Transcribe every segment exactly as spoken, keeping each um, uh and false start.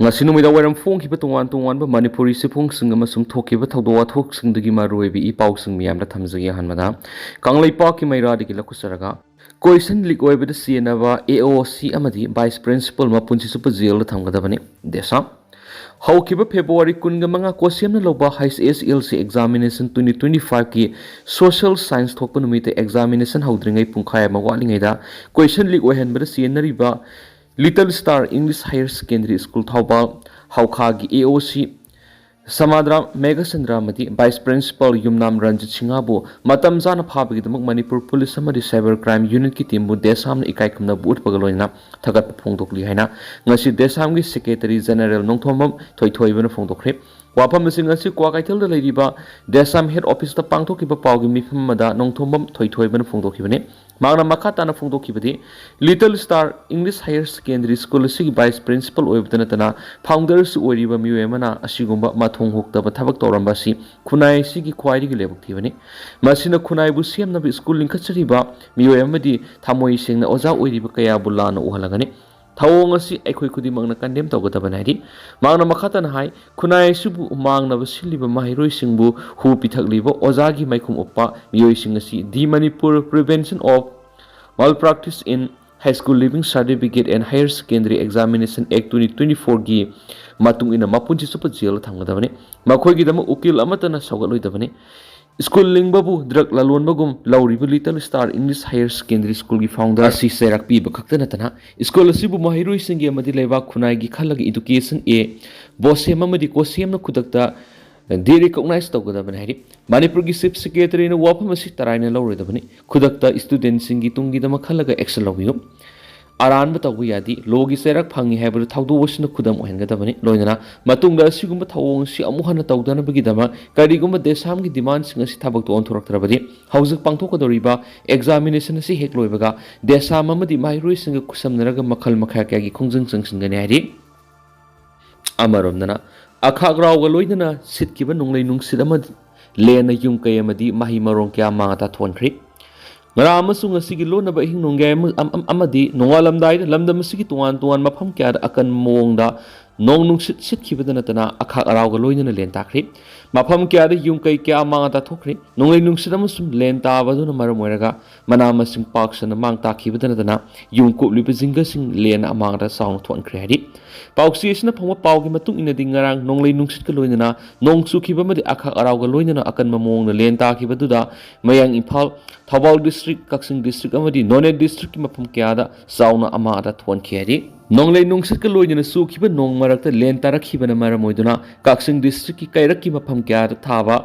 ꯉꯁꯤ ꯅꯨꯃꯤꯗꯥꯡ ꯋꯥꯏꯔꯝ ꯐꯣꯡꯈꯤꯕ ꯇꯣꯉꯥꯟ ꯇꯣꯉꯥꯟꯕ ꯃꯅꯤꯄꯨꯔꯤ ꯆꯦꯐꯣꯡꯁꯤꯡ ꯑꯃꯁꯨꯡ ꯊꯣꯛꯈꯤꯕ ꯊꯧꯗꯣꯛ ꯋꯥꯊꯣꯛꯁꯤꯡꯗꯒꯤ ꯃꯔꯨꯑꯣꯏꯕ ꯏ ꯄꯥꯎꯁꯤꯡ ꯃꯌꯥꯝꯗ ꯊꯝꯖꯒꯦ꯫ ꯑꯍꯥꯟꯕꯗ ꯀꯪꯂꯩꯄꯥꯛꯀꯤ ꯃꯩꯔꯥꯗꯒꯤ ꯂꯧꯈꯠꯆꯔꯒ, ꯀꯣꯏꯁꯟ ꯂꯤꯛ ꯑꯣꯏꯕꯗ ꯆꯦꯟꯅꯕ ꯑꯦ ꯑꯣ ꯁꯤ ꯑꯃꯗꯤ ꯚꯥꯏꯁ ꯄ꯭ꯔꯤꯟꯁꯤꯄꯜ ꯃꯄꯨꯟꯁꯤ ꯆꯨꯞꯄ ꯖꯦꯜꯗ ꯊꯝꯒꯗꯕꯅꯤ꯫ ꯗꯦꯁꯥꯝ꯫ ꯍꯧꯈꯤꯕ ꯐꯦꯕ꯭ꯔꯨꯋꯥꯔꯤ ꯀꯨꯟꯒ ꯃꯉꯥ ꯀꯣꯁꯦꯝꯅ ꯂꯧꯕ H S L C examination twenty twenty ꯐꯥꯏꯚꯀꯤ ꯁꯣꯁꯤꯌꯦꯜ ꯁꯥꯏꯟꯁ ꯊꯣꯛꯄ ꯅꯨꯃꯤꯠꯇ ꯑꯦꯛꯖꯥꯃꯤꯅꯦꯁꯟ ꯍꯧꯗ꯭ꯔꯤꯉꯩ ꯄꯨꯡꯈꯥꯏ ꯑꯃ ꯋꯥꯠꯂꯤꯉꯩꯗ ꯀꯣꯏꯁꯟ ꯂꯤꯛ ꯑꯣꯏꯍꯟꯕꯗ ꯆꯦꯟꯅꯔꯤꯕ little star English higher secondary school Thoubal ꯍꯧꯈꯥꯒꯤ ꯑꯦ ꯑꯣ ꯁꯤ ꯁꯃꯥꯗ꯭ꯔꯥ ꯃꯦꯘꯆꯟꯗ꯭ꯔ ꯑꯃꯗꯤ ꯚꯥꯏꯁ ꯄ꯭ꯔꯤꯟꯁꯤꯄꯥꯜ ꯌꯨꯝꯅꯥꯝ ꯔꯟꯖꯤꯠ ꯁꯤꯡꯍꯕꯨ ꯃꯇꯝ ꯆꯥꯅ ꯐꯥꯕꯒꯤꯗꯃꯛ ꯃꯅꯤꯄꯨꯔ ꯄꯨꯂꯤꯁ ꯑꯃꯗꯤ ꯁꯥꯏꯕꯔ ꯀ꯭ꯔꯥꯏꯝ ꯌꯨꯅꯤꯠꯀꯤ ꯇꯤꯝꯕꯨ ꯗꯦꯁꯥꯝꯅ ꯏꯀꯥꯏ ꯈꯨꯝꯅꯕ ꯎꯠꯄꯒ ꯂꯣꯏꯅꯅ ꯊꯥꯒꯠꯄ ꯐꯣꯡꯗꯣꯛꯂꯤ ꯍꯥꯏꯅ ꯉꯁꯤ ꯗꯦꯁꯥꯝꯒꯤ ꯁꯦꯀ꯭ꯔꯦꯇꯔꯤ ꯖꯦꯅꯔꯦꯜ ꯅꯣꯡꯊꯣꯝꯕꯝ ꯊꯣꯏꯊꯣꯏꯕꯅ ꯐꯣꯡꯗꯣꯛꯈ꯭ꯔꯦ꯫ ꯋꯥꯐꯝ ꯑꯁꯤꯡ ꯑꯁꯤ ꯀ꯭ꯋꯥꯀꯩꯊꯦꯜꯗ ꯂꯩꯔꯤꯕ ꯗꯦꯁꯥꯝ ꯍꯦꯗ ꯑꯣꯐꯤꯁꯇ ꯄꯥꯡꯊꯣꯛꯈꯤꯕ ꯄꯥꯎꯒꯤ ꯃꯤꯐꯝ ꯑꯃꯗ ꯅꯣꯡꯊꯣꯝꯕꯝ ꯊꯣꯏꯊꯣꯏꯕꯅ ꯐꯣꯡꯗꯣꯛꯈꯤꯕꯅꯤ꯫ ꯃꯍꯥꯛꯅ ꯃꯈꯥ ꯇꯥꯅ ꯐꯣꯡꯗꯣꯛꯈꯤꯕꯗꯤ, little star English higher secondary school ꯑꯁꯤꯒꯤ ꯚꯥꯏꯁ ꯄ꯭ꯔꯤꯟꯁꯤꯄꯜ ꯑꯣꯏꯕꯇ ꯅꯠꯇꯅ ꯐꯥꯎꯟꯗꯔꯁꯨ ꯑꯣꯏꯔꯤꯕ ꯃꯤꯑꯣꯏ ꯑꯃꯅ ꯑꯁꯤꯒꯨꯝꯕ ꯃꯊꯣꯡ ꯍꯨꯛꯇꯕ ꯊꯕꯛ ꯇꯧꯔꯝꯕ ꯑꯁꯤ ꯈꯨꯟꯅꯥꯏ ꯑꯁꯤꯒꯤ ꯈ꯭ꯋꯥꯏꯗꯒꯤ ꯂꯥꯏꯕꯛ ꯊꯤꯕꯅꯤ꯫ ꯃꯁꯤꯅ ꯈꯨꯟꯅꯥꯏꯕꯨ ꯁꯦꯝꯅꯕ ꯁ꯭ꯀꯨꯜ ꯂꯤꯡꯈꯠꯆꯔꯤꯕ ꯃꯤꯑꯣꯏ ꯑꯃꯗꯤ ꯊꯃꯣꯏ ꯁꯦꯡꯅ ꯑꯣꯖꯥ ꯑꯣꯏꯔꯤꯕ ꯀꯌꯥꯕꯨ ꯂꯥꯟꯅ ꯎꯍꯜꯂꯒꯅꯤ꯫ ꯊꯧꯑꯣꯡ ꯑꯁꯤ ꯑꯩꯈꯣꯏ ꯈꯨꯗꯤꯡꯃꯛꯅ ꯀꯟꯗꯦꯝ ꯇꯧꯒꯗꯕꯅꯤ ꯍꯥꯏꯔꯤ꯫ ꯃꯍꯥꯛꯅ ꯃꯈꯥ ꯇꯥꯅ ꯍꯥꯏ, ꯈꯨꯟꯅꯥꯏ ꯑꯁꯤꯕꯨ ꯃꯥꯡꯅꯕ ꯁꯤꯜꯂꯤꯕ ꯃꯍꯩꯔꯣꯏꯁꯤꯡꯕꯨ ꯍꯨ ꯄꯤꯊꯛꯂꯤꯕ ꯑꯣꯖꯥꯒꯤ ꯃꯥꯏꯈꯨꯝ ꯎꯞꯄ ꯃꯤꯑꯣꯏꯁꯤꯡ ꯑꯁꯤ The Manipur Prevention of Malpractice in High School Leaving Certificate and Higher Secondary Examination Act twenty twenty-fourꯒꯤ ꯃꯇꯨꯡ ꯏꯟꯅ ꯃꯄꯨꯟꯁꯤ ꯆꯨꯞꯄ ꯖꯦꯜꯗ ꯊꯝꯒꯗꯕꯅꯤ꯫ ꯃꯈꯣꯏꯒꯤꯗꯃꯛ ꯎꯀꯤꯜ ꯑꯃꯠꯇꯅ ꯁꯧꯒꯠꯂꯣꯏꯗꯕꯅꯤ꯫ ꯁ꯭ꯀꯨꯜ ꯂꯤꯡꯕꯕꯨ ꯗ꯭ꯔꯒ ꯂꯂꯣꯟꯕꯒꯨꯝ ꯂꯧꯔꯤꯕ little star English higher secondary ꯁ꯭ꯀꯨꯜꯒꯤ ꯐꯥꯎꯟꯗꯔ ꯑꯁꯤ ꯆꯩꯔꯥꯛ ꯄꯤꯕ ꯈꯛꯇ ꯅꯠꯇꯅ, ꯁ꯭ꯀꯨꯜ ꯑꯁꯤꯕꯨ ꯃꯍꯩꯔꯣꯏꯁꯤꯡꯒꯤ ꯑꯃꯗꯤ ꯂꯩꯕꯥꯛ ꯈꯨꯟꯅꯥꯏꯒꯤ ꯈꯜꯂꯒ ꯏꯗꯨꯀꯦꯁꯟ ꯑꯦ ꯕꯣꯁꯦꯝ ꯑꯃꯗꯤ ꯀꯣꯁꯦꯝꯅ ꯈꯨꯗꯛꯇ ꯗꯤꯔꯤꯀꯣꯛꯅꯥꯏꯖ ꯇꯧꯒꯗꯕꯅꯤ ꯍꯥꯏꯔꯤ꯫ ꯃꯅꯤꯄꯨꯔꯒꯤ ꯆꯤꯐ ꯁꯦꯀ꯭ꯔꯦꯇꯔꯤꯅ ꯋꯥꯐꯝ ꯑꯁꯤ ꯇꯔꯥꯏꯅ ꯂꯧꯔꯣꯏꯗꯕꯅꯤ꯫ ꯈꯨꯗꯛꯇ ꯁ꯭ꯇꯨꯗꯦꯟꯠꯁꯤꯡꯒꯤ ꯇꯨꯡꯒꯤꯗꯃꯛ ꯈꯜꯂꯒ ꯑꯦꯛꯁꯟ ꯂꯧꯕꯤꯌꯨ꯫ ꯑꯔꯥꯟꯕ ꯇꯧꯕ ꯌꯥꯗꯦ꯫ ꯂꯣꯒꯤ ꯆꯩꯔꯥꯛ ꯐꯪꯉꯤ ꯍꯥꯏꯕꯗꯨ ꯊꯧꯗꯣꯛ ꯑꯁꯤꯅ ꯈꯨꯗꯝ ꯑꯣꯏꯍꯟꯒꯗꯕꯅꯤ꯫ ꯂꯣꯏꯅꯅ ꯃꯇꯨꯡꯗ ꯑꯁꯤꯒꯨꯝꯕ ꯊꯧꯑꯣꯡ ꯑꯁꯤ ꯑꯃꯨꯛ ꯍꯟꯅ ꯇꯧꯗꯅꯕꯒꯤꯗꯃꯛ ꯀꯔꯤꯒꯨꯝꯕ ꯗꯦꯁꯥꯝꯒꯤ ꯗꯤꯃꯥꯟꯁꯤꯡ ꯑꯁꯤ ꯊꯕꯛꯇ ꯑꯣꯟꯊꯣꯔꯛꯇ꯭ꯔꯕꯗꯤ, ꯍꯧꯖꯤꯛ ꯄꯥꯡꯊꯣꯛꯀꯗꯧꯔꯤꯕ ꯑꯦꯛꯖꯥꯃꯤꯅꯦꯁꯟ ꯑꯁꯤ ꯍꯦꯛ ꯂꯣꯏꯕꯒ ꯗꯦꯁꯥꯝ ꯑꯃꯗꯤ ꯃꯍꯩꯔꯣꯏꯁꯤꯡꯒ ꯈꯨꯠꯁꯝꯅꯔꯒ ꯃꯈꯜ ꯃꯈꯥ ꯀꯌꯥꯒꯤ ꯈꯣꯡꯖꯪ ꯆꯪꯁꯤꯟꯒꯅꯤ ꯍꯥꯏꯔꯤ꯫ ꯑꯃꯔꯣꯝꯗꯅ, ꯑꯈꯥꯛ ꯔꯥꯎꯒ ꯂꯣꯏꯅꯅ ꯁꯤꯠꯈꯤꯕ ꯅꯣꯡꯂꯩ ꯅꯨꯡꯁꯤꯠ ꯑꯃ ꯂꯦꯟꯅ ꯌꯨꯝ ꯀꯩ ꯑꯃꯗꯤ ꯃꯍꯩ ꯃꯔꯣꯡ ꯀꯌꯥ ꯃꯥꯡ ꯇꯥꯛꯊꯣꯛꯍꯟꯈ꯭ꯔꯤ꯫ ꯉꯔꯥꯡ ꯑꯃꯁꯨꯡ ꯉꯁꯤꯒꯤ ꯂꯣꯟꯅꯕ ꯑꯍꯤꯡ ꯅꯣꯡꯌꯥꯏ ꯑꯃ-, ꯑꯝ-, ꯑꯝ-, ꯑꯃꯗꯤ ꯅꯣꯡꯉꯥꯜꯂꯝꯗꯥꯏꯗ ꯂꯝꯗꯝ ꯑꯁꯤꯒꯤ ꯇꯣꯉꯥꯟ ꯇꯣꯉꯥꯟꯕ ꯃꯐꯝ ꯀꯌꯥꯗ ꯑꯀꯟꯕ ꯃꯑꯣꯡꯗ ꯅꯣꯡ ꯅꯨꯡꯁꯤꯠ ꯁꯤꯠꯈꯤꯕꯗ ꯅꯠꯇꯅ ꯑꯈꯥꯛ ꯑꯔꯥꯎꯒ ꯂꯣꯏꯅꯅ ꯂꯦꯟ ꯇꯥꯈ꯭ꯔꯤ꯫ ꯃꯐꯝ ꯀꯌꯥꯗ ꯌꯨꯝ ꯀꯩ ꯀꯌꯥ ꯑꯃꯥꯡ ꯑꯇꯥ ꯊꯣꯛꯈ꯭ꯔꯤ꯫ ꯅꯣꯡꯂꯩ ꯅꯨꯡꯁꯤꯠ ꯑꯃꯁꯨꯡ ꯂꯦꯟ ꯇꯥꯕ ꯑꯗꯨꯅ ꯃꯔꯝ ꯑꯣꯏꯔꯒ ꯃꯅꯥ ꯃꯁꯤꯡ ꯄꯥꯛ ꯁꯟꯅ ꯃꯥꯡ ꯇꯥꯛꯈꯤꯕꯗ ꯅꯠꯇꯅ ꯌꯨꯝ ꯀꯣꯠꯂꯤꯕ ꯖꯤꯡꯒꯁꯤꯡ ꯂꯦꯟꯅ ꯑꯃꯥꯡꯗ ꯆꯥꯎꯅ ꯊꯣꯛꯍꯟꯈ꯭ꯔꯦ ꯍꯥꯏꯔꯤ꯫ ꯄꯥꯎꯆꯦ ꯑꯁꯤꯅ ꯐꯪꯕ ꯄꯥꯎꯒꯤ ꯃꯇꯨꯡ ꯏꯟꯅꯗꯤ ꯉꯔꯥꯡ ꯅꯣꯡꯂꯩ ꯅꯨꯡꯁꯤꯠꯀ ꯂꯣꯏꯅꯅ ꯅꯣꯡ ꯆꯨꯈꯤꯕ ꯑꯃꯗꯤ ꯑꯈꯥꯛ ꯑꯔꯥꯎꯒ ꯂꯣꯏꯅꯅ ꯑꯀꯟꯕ ꯃꯑꯣꯡꯗ ꯂꯦꯟ ꯇꯥꯈꯤꯕꯗꯨꯗ ꯃꯌꯥꯡ ꯏꯝꯐꯥꯜ, ꯊꯧꯕꯥꯜ ꯗꯤꯁꯇ꯭ꯔꯤꯛ, ꯀꯛꯆꯤꯡ ꯗꯤꯁꯇ꯭ꯔꯤꯛ ꯑꯃꯗꯤ ꯅꯣꯅꯦ ꯗꯤꯁꯇ꯭ꯔꯤꯛꯀꯤ ꯃꯐꯝ ꯀꯌꯥꯗ ꯆꯥꯎꯅ ꯑꯃꯥꯡ ꯑꯇꯥ ꯊꯣꯛꯍꯟꯈꯤ ꯍꯥꯏꯔꯤ꯫ ꯅꯣꯡꯂꯩ ꯅꯨꯡꯁꯤꯠꯀ ꯂꯣꯏꯅꯅ ꯆꯨꯈꯤꯕ ꯅꯣꯡ ꯃꯔꯛꯇ ꯂꯦꯟ ꯇꯥꯔꯛꯈꯤꯕꯅ ꯃꯔꯝ ꯑꯣꯏꯗꯨꯅ ꯀꯛꯆꯤꯡ ꯗꯤꯁꯇ꯭ꯔꯤꯛꯀꯤ ꯀꯩꯔꯛꯀꯤ ꯃꯐꯝ ꯀꯌꯥꯗ ꯊꯥꯕ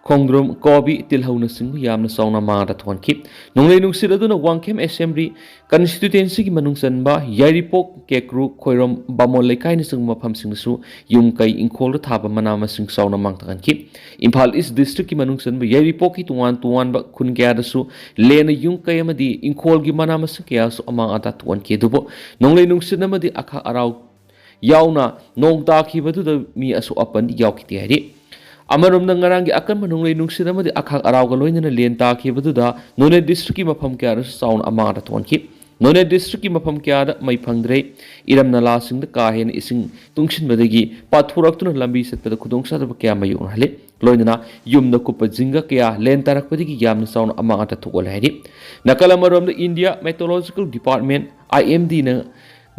ꯈꯣꯡꯗ꯭ꯔꯨꯝ, ꯀꯣꯕꯤ, ꯇꯤꯜꯍꯧꯅꯆꯤꯡꯕ ꯌꯥꯝꯅ ꯆꯥꯎꯅ ꯑꯃꯥꯡ ꯑꯇꯥ ꯊꯣꯛꯍꯟꯈꯤ꯫ ꯅꯣꯡꯂꯩ ꯅꯨꯡꯁꯤꯠ ꯑꯗꯨꯅ ꯋꯥꯡꯈꯦꯝ ꯑꯦꯁꯦꯝꯕ꯭ꯂꯤ ꯀꯟꯁꯇꯤꯇ꯭ꯌꯨꯑꯦꯟꯁꯤꯒꯤ ꯃꯅꯨꯡ ꯆꯟꯕ ꯌꯥꯏꯔꯤꯄꯣꯛ, ꯀꯦꯀ꯭ꯔꯨ, ꯈꯣꯏꯔꯣꯝ, ꯕꯥꯃꯣꯟ ꯂꯩꯀꯥꯏꯅꯆꯤꯡꯕ ꯃꯐꯝꯁꯤꯡꯗꯁꯨ ꯌꯨꯝ ꯀꯩ ꯏꯪꯈꯣꯜꯗ ꯊꯥꯕ ꯃꯅꯥ ꯃꯁꯤꯡ ꯆꯥꯎꯅ ꯃꯥꯡ ꯇꯥꯛꯍꯟꯈꯤ꯫ ꯏꯝꯐꯥꯜ ꯏꯁ ꯗꯤꯁꯇ꯭ꯔꯤꯛꯀꯤ ꯃꯅꯨꯡ ꯆꯟꯕ ꯌꯥꯏꯔꯤꯄꯣꯛꯀꯤ ꯇꯣꯉꯥꯟ ꯇꯣꯉꯥꯟꯕ ꯈꯨꯟ ꯀꯌꯥꯗꯁꯨ ꯂꯦꯟꯅ ꯌꯨꯝ ꯀꯩ ꯑꯃꯗꯤ ꯏꯪꯈꯣꯜꯒꯤ ꯃꯅꯥ ꯃꯁꯤꯡ ꯀꯌꯥꯁꯨ ꯑꯃꯥꯡ ꯑꯇꯥ ꯊꯣꯛꯍꯟꯈꯤ꯫ ꯑꯗꯨꯕꯨ ꯅꯣꯡꯂꯩ ꯅꯨꯡꯁꯤꯠ ꯑꯃꯗꯤ ꯑꯈꯥꯛ ꯑꯔꯥꯎ ꯌꯥꯎꯅ ꯅꯣꯡ ꯇꯥꯈꯤꯕꯗꯨꯗ ꯃꯤ ꯑꯁꯣꯛ ꯑꯄꯟ ꯌꯥꯎꯈꯤꯗꯦ ꯍꯥꯏꯔꯤ꯫ ꯑꯃꯔꯣꯝꯗ ꯉꯔꯥꯡꯒꯤ ꯑꯀꯟꯕ ꯅꯣꯡꯂꯩ ꯅꯨꯡꯁꯤꯠ ꯑꯃꯗꯤ ꯑꯈꯥꯛ ꯑꯔꯥꯎꯒ ꯂꯣꯏꯅꯅ ꯂꯦꯟ ꯇꯥꯈꯤꯕꯗꯨꯗ ꯅꯣꯅꯦ ꯗꯤꯁꯇ꯭ꯔꯤꯛꯀꯤ ꯃꯐꯝ ꯀꯌꯥꯗꯁꯨ ꯆꯥꯎꯅ ꯑꯃꯥꯡ ꯑꯇꯥ ꯊꯣꯛꯍꯟꯈꯤ꯫ ꯅꯣꯅꯦ ꯗꯤꯁꯇ꯭ꯔꯤꯛꯀꯤ ꯃꯐꯝ ꯀꯌꯥꯗ ꯃꯩ ꯐꯪꯗ꯭ꯔꯦ꯫ ꯏꯔꯝ ꯅꯂꯥꯁꯤꯡꯗ ꯀꯥ ꯍꯦꯟꯅ ꯏꯁꯤꯡ ꯇꯨꯡꯁꯤꯟꯕꯗꯒꯤ ꯄꯥꯊꯣꯔꯛꯇꯨꯅ ꯂꯝꯕꯤ ꯆꯠꯄꯗ ꯈꯨꯗꯣꯡꯆꯥꯗꯕ ꯀꯌꯥ ꯃꯥꯌꯣꯛꯅꯍꯜꯂꯤ꯫ ꯂꯣꯏꯅꯅ ꯌꯨꯝꯗ ꯀꯨꯞꯄ ꯖꯤꯡꯒ ꯀꯌꯥ ꯂꯦꯟ ꯇꯥꯔꯛꯄꯗꯒꯤ ꯌꯥꯝꯅ ꯆꯥꯎꯅ ꯑꯃꯥꯡ ꯑꯇꯥ ꯊꯣꯛꯍꯜꯂꯦ ꯍꯥꯏꯔꯤ꯫ ꯅꯥꯀꯜ ꯑꯃꯔꯣꯝꯗ ꯏꯟꯗꯤꯌꯥ ꯃꯦꯇꯣꯂꯣꯖꯤꯀꯦꯜ ꯗꯤꯄꯥꯔꯠꯃꯦꯟ, ꯑꯥꯏ ꯑꯦꯝ ꯗꯤꯅ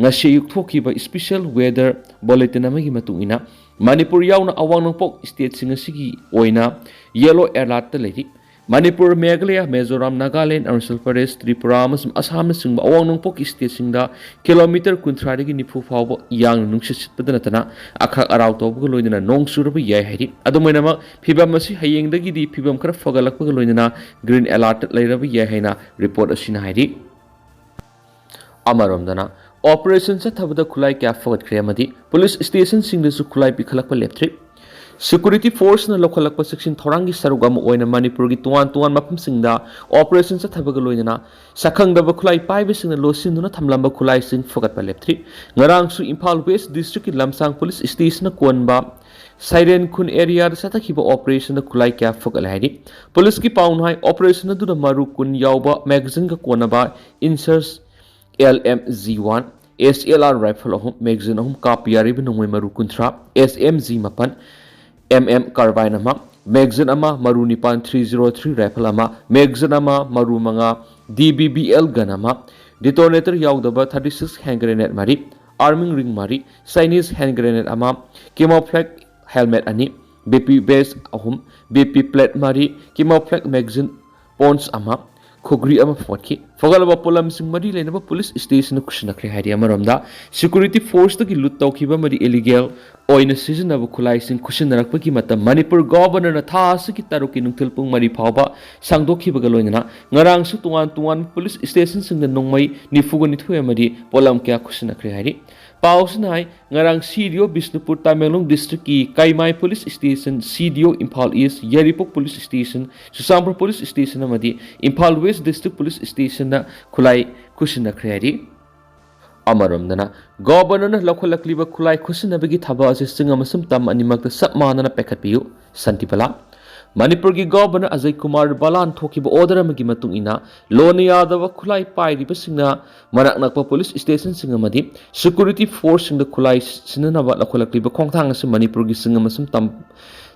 ꯉꯁꯤ ꯑꯌꯨꯛ ꯊꯣꯛꯈꯤꯕ ꯏꯁꯄꯤꯁꯦꯜ ꯋꯦꯗꯔ ꯕꯨꯂꯦꯇꯤꯟ ꯑꯃꯒꯤ ꯃꯇꯨꯡ ꯏꯟꯅ ꯃꯅꯤꯄꯨꯔ ꯌꯥꯎꯅ ꯑꯋꯥꯡ ꯅꯣꯡꯄꯣꯛ ꯁ꯭ꯇꯦꯠꯁꯤꯡ ꯑꯁꯤꯒꯤ ꯑꯣꯏꯅ ꯌꯦꯂꯣ ꯑꯦꯂꯔꯠꯇ ꯂꯩꯔꯤ꯫ ꯃꯅꯤꯄꯨꯔ, ꯃꯦꯘꯥꯂꯌꯥ, ꯃꯤꯖꯣꯔꯥꯝ, ꯅꯥꯒꯥꯂꯦꯟ, ꯑꯔꯨꯅꯥꯆꯜ ꯄ꯭ꯔꯗꯦꯁ, ꯇ꯭ꯔꯤꯄꯨꯔꯥ ꯑꯃꯁꯨꯡ ꯑꯁꯥꯝꯅꯆꯤꯡꯕ ꯑꯋꯥꯡ ꯅꯣꯡꯄꯣꯛꯀꯤ ꯁ꯭ꯇꯦꯠꯁꯤꯡꯗ ꯀꯤꯂꯣꯃꯤꯇꯔ ꯀꯨꯟꯊ꯭ꯔꯥꯗꯒꯤ ꯅꯤꯐꯨ ꯐꯥꯎꯕ ꯌꯥꯡꯅ ꯅꯨꯡꯁꯤꯠ ꯁꯤꯠꯄꯗ ꯅꯠꯇꯅ ꯑꯈꯥꯛ ꯑꯔꯥꯎ ꯇꯧꯕꯒ ꯂꯣꯏꯅꯅ ꯅꯣꯡ ꯆꯨꯔꯕ ꯌꯥꯏ ꯍꯥꯏꯔꯤ꯫ ꯑꯗꯨꯃꯥꯏꯅꯃꯛ ꯐꯤꯕꯝ ꯑꯁꯤ ꯍꯌꯦꯡꯗꯒꯤꯗꯤ ꯐꯤꯕꯝ ꯈꯔ ꯐꯒꯠꯂꯛꯄꯒ ꯂꯣꯏꯅꯅ ꯒ꯭ꯔꯤꯟ ꯑꯦꯂꯔꯠꯇ ꯂꯩꯔꯕ ꯌꯥꯏ ꯍꯥꯏꯅ ꯔꯤꯄꯣꯔꯠ ꯑꯁꯤꯅ ꯍꯥꯏꯔꯤ꯫ ꯑꯃꯔꯣꯝꯗꯅ, ꯑꯣꯄꯔꯦꯁꯟ ꯆꯠꯊꯕꯗ ꯈꯨꯠꯂꯥꯏ ꯀꯌꯥ ꯐꯒꯠꯈ꯭ꯔꯦ ꯑꯃꯗꯤ ꯄꯨꯂꯤꯁ ꯁ꯭ꯇꯦꯁꯟꯁꯤꯡꯗꯁꯨ ꯈꯨꯠꯂꯥꯏ ꯄꯤꯈꯠꯂꯛꯄ ꯂꯦꯞꯇ꯭ꯔꯤ꯫ ꯁꯦꯀ꯭ꯌꯨꯔꯤꯇꯤ ꯐꯣꯔꯁꯅ ꯂꯧꯈꯠꯂꯛꯄ ꯆꯦꯛꯁꯤꯟ ꯊꯧꯔꯥꯡꯒꯤ ꯁꯔꯨꯛ ꯑꯃ ꯑꯣꯏꯅ ꯃꯅꯤꯄꯨꯔꯒꯤ ꯇꯣꯉꯥꯟ ꯇꯣꯉꯥꯟꯕ ꯃꯐꯝꯁꯤꯡꯗ ꯑꯣꯄꯔꯦꯁꯟ ꯆꯠꯊꯕꯒ ꯂꯣꯏꯅꯅ ꯁꯛꯈꯪꯗꯕ ꯈꯨꯠꯂꯥꯏ ꯄꯥꯏꯕꯁꯤꯡꯅ ꯂꯣꯠꯁꯤꯟꯗꯨꯅ ꯊꯝꯂꯝꯕ ꯈꯨꯠꯂꯥꯏꯁꯤꯡ ꯐꯒꯠꯄ ꯂꯦꯞꯇ꯭ꯔꯤ꯫ ꯉꯔꯥꯡꯁꯨ ꯏꯝꯐꯥꯜ ꯋꯦꯁ ꯗꯤꯁꯇ꯭ꯔꯤꯛꯀꯤ ꯂꯝꯁꯥꯡ ꯄꯨꯂꯤꯁ ꯁ꯭ꯇꯦꯁꯟꯅ ꯀꯣꯟꯕ ꯁꯩꯔꯦꯟ ꯈꯨꯟ ꯑꯦꯔꯤꯌꯥꯗ ꯆꯠꯊꯈꯤꯕ ꯑꯣꯄꯔꯦꯁꯟꯗ ꯈꯨꯠꯂꯥꯏ ꯀꯌꯥ ꯐꯒꯠꯂꯦ ꯍꯥꯏꯔꯤ꯫ ꯄꯨꯂꯤꯁꯀꯤ ꯄꯥꯎꯅ ꯍꯥꯏ, ꯑꯣꯄꯔꯦꯁꯟ ꯑꯗꯨꯗ ꯃꯔꯨ ꯀꯨꯟ ꯌꯥꯎꯕ ꯃꯦꯒꯥꯖꯤꯟꯒ ꯀꯣꯟꯅꯕ ꯏꯟꯁꯔꯁ L M G one, S L R rifle ꯑꯍꯨꯝ, magazine ꯑꯍꯨꯝ, ꯀꯥꯞꯄ ꯌꯥꯔꯤꯕ ꯅꯣꯡꯃꯩ ꯃꯔꯨ ꯀꯨꯟꯊ꯭ꯔꯥ, S M G ꯃꯥꯄꯟ, M M carbine ꯑꯃ, magazine ꯑꯃ, ꯃꯔꯨ ꯅꯤꯄꯥꯟ, three zero three rifle ꯑꯃ, magazine ꯑꯃ, ꯃꯔꯨ ꯃꯉꯥ, D B B L gun ꯑꯃ, detonator ꯌꯥꯎꯗꯕ thirty six hand grenade ꯃꯔꯤ, arming ring ꯃꯔꯤ, Chinese hand grenade ꯑꯃ, camouflage helmet ꯑꯅꯤ, B P vest ꯑꯍꯨꯝ, B P plate ꯃꯔꯤ, camouflage magazine pouch ꯑꯃ, ꯈꯨꯒ꯭ꯔꯤ ꯑꯃ ꯐꯣꯠꯈꯤ꯫ ꯐꯒꯠꯂꯕ ꯄꯣꯠꯂꯝꯁꯤꯡ ꯃꯔꯤ ꯂꯩꯅꯕ ꯄꯨꯂꯤꯁ ꯁ꯭ꯇꯦꯁꯟꯗ ꯈꯨꯠꯁꯤꯟꯅꯈ꯭ꯔꯦ ꯍꯥꯏꯔꯤ꯫ ꯑꯃꯔꯣꯝꯗ, security forceꯇꯒꯤ ꯂꯨꯠ ꯇꯧꯈꯤꯕ ꯑꯃꯗꯤ illegal ꯑꯣꯏꯅ ꯁꯤꯖꯤꯟꯅꯕ ꯈꯨꯠꯂꯥꯏꯁꯤꯡ ꯈꯨꯠꯁꯤꯟꯅꯔꯛꯄꯒꯤ ꯃꯇꯝ ꯃꯅꯤꯄꯨꯔ ꯒꯣꯚꯔꯅꯔꯅ ꯊꯥ ꯑꯁꯤꯒꯤ ꯇꯔꯨꯛꯀꯤ ꯅꯨꯡꯊꯤꯜ ꯄꯨꯡ ꯃꯔꯤ ꯐꯥꯎꯕ ꯁꯥꯡꯗꯣꯛꯈꯤꯕꯒ ꯂꯣꯏꯅꯅ ꯉꯔꯥꯡꯁꯨ ꯇꯣꯉꯥꯟ ꯇꯣꯉꯥꯟꯕ ꯄꯨꯂꯤꯁ ꯁ꯭ꯇꯦꯁꯟꯁꯤꯡꯗ ꯅꯣꯡꯃꯩ ꯅꯤꯐꯨꯒ ꯅꯤꯊꯣꯏ ꯑꯃꯗꯤ ꯄꯣꯠꯂꯝ ꯀꯌꯥ ꯈꯨꯠꯁꯤꯟꯅꯈ꯭ꯔꯦ ꯍꯥꯏꯔꯤ꯫ ꯄꯥꯎꯁꯤꯅ ꯍꯥꯏ, ꯉꯔꯥꯡ C D O Bishnupur Tamenglong districtꯀꯤ Keimai police station, C D O Imphal east, Yairipok police station, Churachandpur police station ꯑꯃꯗꯤ ꯏꯝꯐꯥꯜ ꯋꯦꯁ district ꯄꯨꯂꯤꯁ ꯁ꯭ꯇꯦꯁꯟꯗ ꯈꯨꯠꯂꯥꯏ ꯈꯨꯠꯁꯤꯟꯅꯈ꯭ꯔꯦ ꯍꯥꯏꯔꯤ꯫ ꯑꯃꯔꯣꯝꯗꯅ, ꯒꯣꯚꯔꯅꯔꯅ ꯂꯧꯈꯠꯂꯛꯂꯤꯕ ꯈꯨꯠꯂꯥꯏ ꯈꯨꯠꯁꯤꯟꯅꯕꯒꯤ ꯊꯕꯛ ꯑꯁꯤ ꯆꯤꯡ ꯑꯃꯁꯨꯡ ꯇꯝ ꯑꯅꯤꯃꯛꯇ ꯆꯞ ꯃꯥꯟꯅꯅ ꯄꯥꯏꯈꯠꯄꯤꯌꯨ, ꯁꯥꯟꯇꯤ ꯕꯂꯥ꯫ ꯃꯅꯤꯄꯨꯔꯒꯤ ꯒꯣꯚꯔꯅꯔ ꯑꯖꯌ ꯀꯨꯃꯥꯔ ꯕꯂꯥꯟ ꯊꯣꯛꯈꯤꯕ order ꯑꯃꯒꯤ ꯃꯇꯨꯡ ꯏꯟꯅ, ꯂꯣꯟꯅ ꯌꯥꯗꯕ ꯈꯨꯠꯂꯥꯏ ꯄꯥꯏꯔꯤꯕꯁꯤꯡꯅ ꯃꯅꯥꯛ ꯅꯛꯄ ꯄꯨꯂꯤꯁ ꯁ꯭ꯇꯦꯁꯟꯁꯤꯡ ꯑꯃꯗꯤ security forceꯁꯤꯡꯗ ꯈꯨꯠꯂꯥꯏ ꯁꯤꯖꯤꯟꯅꯅꯕ ꯂꯧꯈꯠꯂꯛꯂꯤꯕ ꯈꯣꯡꯊꯥꯡ ꯑꯁꯤ ꯃꯅꯤꯄꯨꯔꯒꯤ ꯆꯤꯡ ꯑꯃꯁꯨꯡ ꯇꯝ,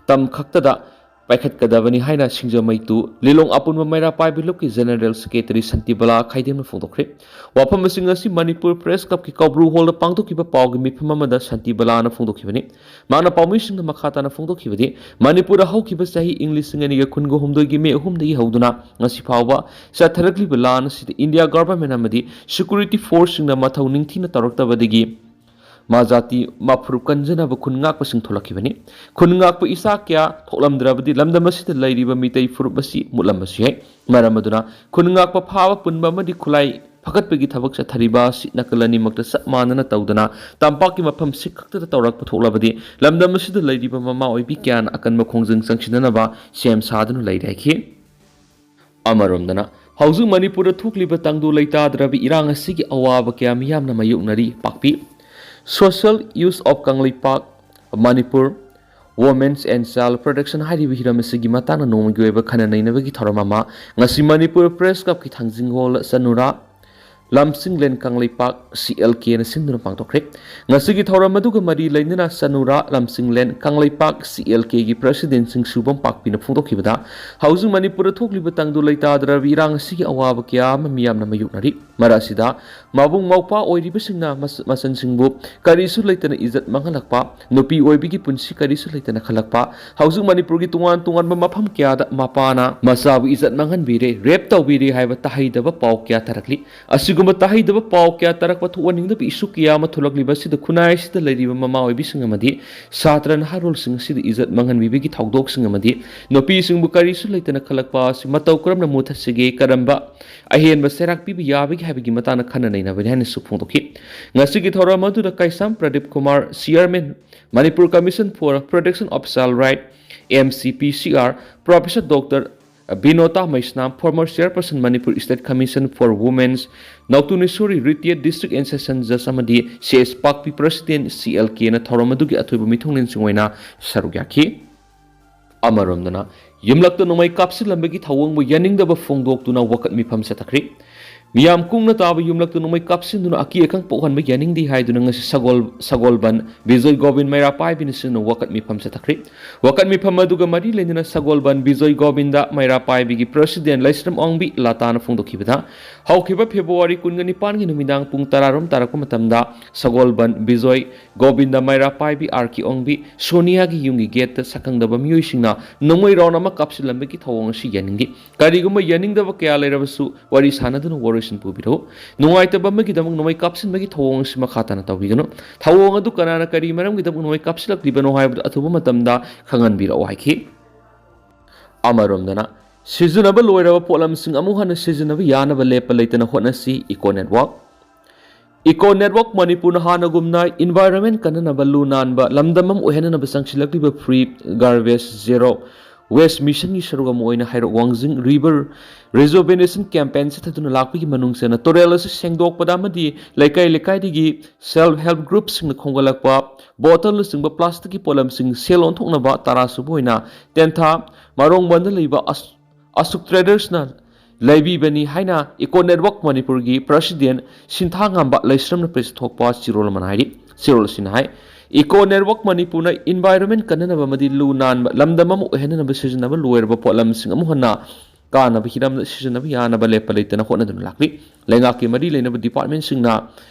ꯇꯝ ꯈꯛꯇꯗ ꯄꯥꯏꯈꯠꯀꯗꯕꯅꯤ ꯍꯥꯏꯅ ꯁꯤꯡꯖꯃꯩ two ꯂꯤꯂꯣꯡ ꯑꯄꯨꯟꯕ ꯃꯩꯔꯥ ꯄꯥꯏꯕꯤ ꯂꯨꯞꯀꯤ General Secretary ꯁꯥꯟꯇꯤ ꯕꯂꯥ ꯈꯥꯏꯗꯦꯝꯅ ꯐꯣꯡꯗꯣꯛꯈ꯭ꯔꯦ꯫ ꯋꯥꯐꯝ ꯑꯁꯤ ꯉꯁꯤ ꯃꯅꯤꯄꯨꯔ Press Clubꯀꯤ ꯀꯧꯕ꯭ꯔꯨ Hallꯗ ꯄꯥꯡꯊꯣꯛꯈꯤꯕ ꯄꯥꯎꯒꯤ ꯃꯤꯐꯝ ꯑꯃꯗ ꯁꯥꯟꯇꯤ ꯕꯂꯥꯅ ꯐꯣꯡꯗꯣꯛꯈꯤꯕꯅꯤ꯫ ꯃꯍꯥꯛꯅ ꯄꯥꯎꯃꯤꯁꯤꯡꯗ ꯃꯈꯥ ꯇꯥꯅ ꯐꯣꯡꯗꯣꯛꯈꯤꯕꯗꯤ, ꯃꯅꯤꯄꯨꯔꯗ ꯍꯧꯈꯤꯕ ꯆꯍꯤ ꯏꯪ ꯂꯤꯁꯤꯡ ꯑꯅꯤꯒ ꯀꯨꯟꯒ ꯍꯨꯝꯗꯣꯏꯒꯤ ꯃꯦ ꯑꯍꯨꯝꯗꯒꯤ ꯍꯧꯗꯨꯅ ꯉꯁꯤ ꯐꯥꯎꯕ ꯆꯠꯊꯔꯛꯂꯤꯕ ꯂꯥꯟ ꯑꯁꯤꯗ ꯏꯟꯗꯤꯌꯥ ꯒꯚꯔꯟꯃꯦꯟ ꯑꯃꯗꯤ security forceꯁꯤꯡꯅ ꯃꯊꯧ ꯅꯤꯡꯊꯤꯅ ꯇꯧꯔꯛꯇꯕꯗꯒꯤ ꯃꯥ ꯖꯥꯇꯤ ꯃꯥ ꯐꯨꯔꯨꯞ ꯀꯟꯖꯅꯕ ꯈꯨꯟ ꯉꯥꯛꯄꯁꯤꯡ ꯊꯣꯛꯂꯛꯈꯤꯕꯅꯤ꯫ ꯈꯨꯟ ꯉꯥꯛꯄ ꯏꯆꯥ ꯀꯌꯥ ꯊꯣꯛꯂꯝꯗ꯭ꯔꯕꯗꯤ ꯂꯝꯗꯝ ꯑꯁꯤꯗ ꯂꯩꯔꯤꯕ ꯃꯤꯇꯩ ꯐꯨꯔꯨꯞ ꯑꯁꯤ ꯃꯨꯠꯂꯝꯕꯁꯨ ꯌꯥꯏ꯫ ꯃꯔꯝ ꯑꯗꯨꯅ ꯈꯨꯟ ꯉꯥꯛꯄ ꯐꯥꯕ ꯄꯨꯟꯕ ꯑꯃꯗꯤ ꯈꯨꯠꯂꯥꯏ ꯐꯒꯠꯄꯒꯤ ꯊꯕꯛ ꯆꯠꯊꯔꯤꯕ ꯑꯁꯤ ꯅꯥꯀꯜ ꯑꯅꯤꯃꯛꯇ ꯆꯞ ꯃꯥꯟꯅꯅ ꯇꯧꯗꯅ ꯇꯝꯄꯥꯛꯀꯤ ꯃꯐꯝꯁꯤꯡ ꯈꯛꯇꯗ ꯇꯧꯔꯛꯄ ꯊꯣꯛꯂꯕꯗꯤ ꯂꯝꯗꯝ ꯑꯁꯤꯗ ꯂꯩꯔꯤꯕ ꯃꯃꯥ ꯑꯣꯏꯕꯤ ꯀꯌꯥꯅ ꯑꯀꯟꯕ ꯈꯣꯡꯖꯪ ꯆꯪꯁꯤꯟꯅꯅꯕ ꯁꯦꯝ ꯁꯥꯗꯨꯅ ꯂꯩꯔꯦ ꯍꯥꯏꯈꯤ꯫ ꯑꯃꯔꯣꯝꯗꯅ, ꯍꯧꯖꯤꯛ ꯃꯅꯤꯄꯨꯔꯗ ꯊꯣꯛꯂꯤꯕ ꯇꯪꯗꯨ ꯂꯩꯇꯥꯗ꯭ꯔꯕ ꯏꯔꯥꯡ ꯑꯁꯤꯒꯤ ꯑꯋꯥꯕ ꯀꯌꯥ ꯃꯤꯌꯥꯝꯅ ꯃꯥꯌꯣꯛꯅꯔꯤ꯫ ꯄꯥꯛꯄꯤ, Social Youth of Kangleipak, Manipur, Women's and Child Protection ꯍꯥꯏꯔꯤꯕ ꯍꯤꯔꯝ ꯑꯁꯤꯒꯤ ꯃꯇꯥꯡꯗ ꯅꯣꯡꯃꯒꯤ ꯑꯣꯏꯕ ꯈꯟꯅ ꯅꯩꯅꯕꯒꯤ ꯊꯧꯔꯝ ꯑꯃ ꯉꯁꯤ ꯃꯅꯤꯄꯨꯔ Press Clubꯀꯤ ꯊꯥꯡꯖꯤꯡ Hall ꯆꯅꯨꯔꯥ ꯂꯝꯁꯤꯡꯂꯦꯟ ꯀꯪꯂꯩꯄꯥꯛ, ꯁꯤ ꯑꯦꯜ ꯀꯦꯅ ꯁꯤꯟꯗꯨꯅ ꯄꯥꯡꯊꯣꯛꯈ꯭ꯔꯦ꯫ ꯉꯁꯤꯒꯤ ꯊꯧꯔꯝ ꯑꯗꯨꯒ ꯃꯔꯤ ꯂꯩꯅꯅ ꯆꯅꯨꯔꯥ ꯂꯝꯁꯤꯡꯂꯦꯟ ꯀꯪꯂꯩꯄꯥꯛ, ꯁꯤ ꯑꯦꯜ ꯀꯦꯒꯤ ꯄ꯭ꯔꯁꯤꯗꯦꯟ ꯁꯤꯡꯁꯨꯕꯝ ꯄꯥꯛꯄꯤꯅ ꯐꯣꯡꯗꯣꯛꯈꯤꯕꯗ, ꯍꯧꯖꯤꯛ ꯃꯅꯤꯄꯨꯔꯗ ꯊꯣꯛꯂꯤꯕ ꯇꯪꯗꯨ ꯂꯩꯇꯥꯗ꯭ꯔꯕ ꯏꯔꯥꯡ ꯑꯁꯤꯒꯤ ꯑꯋꯥꯕ ꯀꯌꯥ ꯑꯃ ꯃꯤꯌꯥꯝꯅ ꯃꯥꯌꯣꯛꯅꯔꯤ꯫ ꯃꯔꯛ ꯑꯁꯤꯗ ꯃꯕꯨꯡ ꯃꯧꯄ꯭ꯋꯥ ꯑꯣꯏꯔꯤꯕꯁꯤꯡꯅ ꯃꯆ-, ꯃꯆꯟꯁꯤꯡꯕꯨ ꯀꯔꯤꯁꯨ ꯂꯩꯇꯅ ꯏꯖꯠ ꯃꯥꯡꯍꯜꯂꯛꯄ, ꯅꯨꯄꯤ ꯑꯣꯏꯕꯒꯤ ꯄꯨꯟꯁꯤ ꯀꯔꯤꯁꯨ ꯂꯩꯇꯅ ꯈꯜꯂꯛꯄ, ꯍꯧꯖꯤꯛ ꯃꯅꯤꯄꯨꯔꯒꯤ ꯇꯣꯉꯥꯟ ꯇꯣꯉꯥꯟꯕ ꯃꯐꯝ ꯀꯌꯥꯗ ꯃꯄꯥꯅ ꯃꯆꯥꯕꯨ ꯏꯖꯠ ꯃꯥꯡꯍꯟꯕꯤꯔꯦ, ꯔꯦꯞ ꯇꯧꯕꯤꯔꯦ ꯍꯥꯏꯕ ꯇꯥꯍꯩꯗꯕ ꯄꯥꯎ ꯀꯌꯥ ꯇꯥꯔꯛꯂꯤ꯫ ꯑꯁꯤꯒꯨꯝꯕ ꯇꯥꯍꯩꯗꯕ ꯄꯥꯎ ꯀꯌꯥ ꯇꯥꯔꯛꯄ, ꯊꯣꯛꯍꯟꯅꯤꯡꯗꯕ ꯏꯁꯨ ꯀꯌꯥ ꯑꯃ ꯊꯣꯛꯂꯛꯂꯤꯕ ꯑꯁꯤꯗ ꯈꯨꯟꯅꯥꯏ ꯑꯁꯤꯗ ꯂꯩꯔꯤꯕ ꯃꯃꯥ ꯑꯣꯏꯕꯤꯁꯤꯡ ꯑꯃꯗꯤ ꯁꯥꯇ꯭ꯔ ꯅꯍꯥꯔꯣꯜꯁꯤꯡ ꯑꯁꯤꯗ ꯏꯖꯠ ꯃꯥꯡꯍꯟꯕꯤꯕꯒꯤ ꯊꯧꯗꯣꯛꯁꯤꯡ ꯑꯃꯗꯤ ꯅꯨꯄꯤꯁꯤꯡꯕꯨ ꯀꯔꯤꯁꯨ ꯂꯩꯇꯅ ꯈꯜꯂꯛꯄ ꯑꯁꯤ ꯃꯇꯧ ꯀꯔꯝꯅ ꯃꯨꯊꯠꯁꯤꯒꯦ, ꯀꯔꯝꯕ ꯑꯍꯦꯟꯕ ꯆꯩꯔꯥꯛ ꯄꯤꯕ ꯌꯥꯕꯒꯦ ꯍꯥꯏꯕꯒꯤ ꯃꯇꯥꯡꯗ ꯈꯟꯅ ꯅꯩꯅꯕꯅꯤ ꯍꯥꯏꯅꯁꯨ ꯐꯣꯡꯗꯣꯛꯈꯤ꯫ ꯉꯁꯤꯒꯤ ꯊꯧꯔꯝ ꯑꯗꯨꯗ Keisham Pradip Kumar, chairman, Manipur Commission for Protection of Child Right, M C P C R, Professor Doctor ꯕꯤꯅꯣꯇꯥ Meisnam, former chairperson Manipur State Commission for Women's, ꯅꯧꯇꯨꯅꯤꯁꯣꯔꯤ, retired district and session judge ꯑꯃꯗꯤ ꯁꯤ ꯑꯦꯁ ꯄꯥꯛꯄꯤ, president, ꯁꯤ ꯑꯦꯜ ꯀꯦꯅ ꯊꯧꯔꯝ ꯑꯗꯨꯒꯤ ꯑꯊꯣꯏꯕ ꯃꯤꯊꯨꯡꯂꯦꯟꯁꯤꯡ ꯑꯣꯏꯅ ꯁꯔꯨꯛ ꯌꯥꯈꯤ꯫ ꯑꯃꯔꯣꯝꯗꯅ, ꯌꯨꯝꯂꯛꯇ ꯅꯣꯡꯃꯩ ꯀꯥꯞꯁꯤꯜꯂꯝꯕꯒꯤ ꯊꯧꯑꯣꯡꯕꯨ ꯌꯥꯅꯤꯡꯗꯕ ꯐꯣꯡꯗꯣꯛꯇꯨꯅ ꯋꯥꯀꯠ ꯃꯤꯐꯝ ꯆꯠꯊꯈ꯭ꯔꯤ꯫ ꯃꯤꯌꯥꯝ ꯀꯨꯡꯅ ꯇꯥꯕ ꯌꯨꯝꯂꯛꯇ ꯅꯣꯡꯃꯩ ꯀꯥꯞꯁꯤꯟꯗꯨꯅ ꯑꯀꯤ ꯑꯈꯪ ꯄꯣꯛꯍꯟꯕ ꯌꯥꯅꯤꯡꯗꯦ ꯍꯥꯏꯗꯨꯅ ꯉꯁꯤ ꯁꯒꯣꯜ-, ꯁꯒꯣꯜꯕꯟ ꯕꯤꯖꯣꯏ ꯒꯣꯕꯤꯟ ꯃꯩꯔꯥ ꯄꯥꯏꯕꯤꯅ ꯁꯤꯟꯅ ꯋꯥꯀꯠ ꯃꯤꯐꯝ ꯆꯠꯊꯈ꯭ꯔꯤ꯫ ꯋꯥꯀꯠ ꯃꯤꯐꯝ ꯑꯗꯨꯒ ꯃꯔꯤ ꯂꯩꯅꯅ ꯁꯒꯣꯜꯕꯟ ꯕꯤꯖꯣꯏ ꯒꯣꯕꯤꯟꯗ ꯃꯩꯔꯥ ꯄꯥꯏꯕꯤꯒꯤ president ꯂꯩꯁ꯭ꯔꯝ ꯑꯣꯡꯕꯤ ꯂꯇꯥꯅ ꯐꯣꯡꯗꯣꯛꯈꯤꯕꯗ, ꯍꯧꯈꯤꯕ ꯐꯦꯕ꯭ꯔꯨꯋꯥꯔꯤ ꯀꯨꯟꯒ ꯅꯤꯄꯥꯟꯒꯤ ꯅꯨꯃꯤꯗꯥꯡ ꯄꯨꯡ ꯇꯔꯥꯔꯣꯝ ꯇꯥꯔꯛꯄ ꯃꯇꯝꯗ ꯁꯒꯣꯜꯕꯟ ꯕꯤꯖꯣꯏ ꯒꯣꯕꯤꯟꯗ ꯃꯩꯔꯥ ꯄꯥꯏꯕꯤ ꯑꯥꯔ ꯀꯦ ꯑꯣꯡꯕꯤ ꯁꯣꯅꯤꯌꯥꯒꯤ ꯌꯨꯝꯒꯤ gateꯇ ꯁꯛꯈꯪꯗꯕ ꯃꯤꯑꯣꯏꯁꯤꯡꯅ ꯅꯣꯡꯃꯩ round ꯑꯃ ꯀꯥꯞꯁꯤꯜꯂꯝꯕꯒꯤ ꯊꯧꯑꯣꯡ ꯑꯁꯤ ꯌꯥꯅꯤꯡꯗꯦ꯫ ꯀꯔꯤꯒꯨꯝꯕ ꯌꯥꯅꯤꯡꯗꯕ ꯀꯌꯥ ꯂꯩꯔꯕꯁꯨ ꯋꯥꯔꯤ ꯁꯥꯟꯅꯗꯨꯅ ꯋꯥꯔꯣꯏꯁꯤꯟ ꯄꯨꯕꯤꯔꯛꯎ꯫ ꯅꯨꯡꯉꯥꯏꯇꯕ ꯑꯃꯒꯤꯗꯃꯛ ꯅꯣꯡꯃꯩ ꯀꯥꯞꯁꯤꯟꯕꯒꯤ ꯊꯧꯑꯣꯡ ꯑꯁꯤ ꯃꯈꯥ ꯇꯥꯅ ꯇꯧꯕꯤꯒꯅꯨ꯫ ꯊꯧꯑꯣꯡ ꯑꯗꯨ ꯀꯅꯥꯅ ꯀꯔꯤ ꯃꯔꯝꯒꯤꯗꯃꯛ ꯅꯣꯡꯃꯩ ꯀꯥꯞꯁꯤꯜꯂꯛꯂꯤꯕꯅꯣ ꯍꯥꯏꯕꯗꯨ ꯑꯊꯨꯕ ꯃꯇꯝꯗ ꯈꯪꯍꯟꯕꯤꯔꯛꯎ ꯍꯥꯏꯈꯤ꯫ ꯑꯃꯔꯣꯝꯗꯅ, ꯁꯤꯖꯤꯟꯅꯕ ꯂꯣꯏꯔꯕ ꯄꯣꯠꯂꯝꯁꯤꯡ ꯑꯃꯨꯛ ꯍꯟꯅ ꯁꯤꯖꯤꯟꯅꯕ ꯌꯥꯅꯕ ꯂꯦꯞꯄ ꯂꯩꯇꯅ ꯍꯣꯠꯅꯁꯤ, Eco Network꯫ Eco Network ꯃꯅꯤꯄꯨꯔꯅ ꯍꯥꯟꯅꯒꯨꯝꯅ environment ꯀꯟꯅꯅꯕ, ꯂꯨ ꯅꯥꯟꯕ ꯂꯝꯗꯝ ꯑꯃ ꯑꯣꯏꯍꯟꯅꯅꯕ ꯆꯪꯁꯤꯜꯂꯛꯂꯤꯕ Free Garbage Zero Waste Missionꯒꯤ ꯁꯔꯨꯛ ꯑꯃ ꯑꯣꯏꯅ ꯍꯩꯔꯣꯛ ꯋꯥꯡꯖꯤꯡ river rejuvenation campaign ꯆꯠꯊꯗꯨꯅ ꯂꯥꯛꯄꯒꯤ ꯃꯅꯨꯡ ꯆꯟꯅ ꯇꯨꯔꯦꯜ ꯑꯁꯤ ꯁꯦꯡꯗꯣꯛꯄꯗ ꯑꯃꯗꯤ ꯂꯩꯀꯥꯏ ꯂꯩꯀꯥꯏꯗꯒꯤ self help groupꯁꯤꯡꯅ ꯈꯣꯝꯒꯠꯂꯛꯄ bottleꯅꯆꯤꯡꯕ plasticꯀꯤ ꯄꯣꯠꯂꯝꯁꯤꯡ ꯁꯦꯜ ꯑꯣꯟꯊꯣꯛꯅꯕ ꯇꯔꯥꯁꯨꯕ ꯑꯣꯏꯅ ꯇꯦꯟꯊꯥ ꯃꯔꯣꯡꯕꯟꯗ ꯂꯩꯕ ꯑꯁ-, ꯑꯁꯨꯛ Tradersꯅ ꯂꯩꯕꯤꯕꯅꯤ ꯍꯥꯏꯅ ꯏꯀꯣ ꯅꯦꯠꯋꯥꯔꯛ ꯃꯅꯤꯄꯨꯔꯒꯤ ꯄ꯭ꯔꯁꯤꯗꯦꯟ ꯁꯤꯟꯊꯥꯉꯝꯕ ꯂꯩꯁ꯭ꯔꯝꯅ ꯄ꯭ꯔꯦꯁꯇ ꯊꯣꯛꯄ ꯆꯤꯔꯣꯜ ꯑꯃꯅ ꯍꯥꯏꯔꯤ꯫ ꯆꯤꯔꯣꯜ ꯑꯁꯤꯅ ꯍꯥꯏ, ꯏꯀꯣ ꯅꯦꯠꯋꯥꯔꯛ ꯃꯅꯤꯄꯨꯔꯅ ꯏꯟꯚꯥꯏꯔꯣꯟꯃꯦꯟ ꯀꯟꯅꯅꯕ ꯑꯃꯗꯤ ꯂꯨ ꯅꯥꯟꯕ ꯂꯝꯗꯝ ꯑꯃ ꯑꯣꯏꯍꯟꯅꯅꯕ ꯁꯤꯖꯤꯟꯅꯕ ꯂꯣꯏꯔꯕ ꯄꯣꯠꯂꯝꯁꯤꯡ ꯑꯃꯨꯛ ꯍꯟꯅ ꯀꯥꯟꯅꯕ ꯍꯤꯔꯝꯗ ꯁꯤꯖꯤꯟꯅꯕ ꯌꯥꯅꯕ ꯂꯦꯞꯄ ꯂꯩꯇꯅ ꯍꯣꯠꯅꯗꯨꯅ ꯂꯥꯛꯂꯤ꯫ ꯂꯩꯉꯥꯛꯀꯤ ꯃꯔꯤ ꯂꯩꯅꯕ ꯗꯤꯄꯥꯔꯠꯃꯦꯟꯁꯤꯡꯅ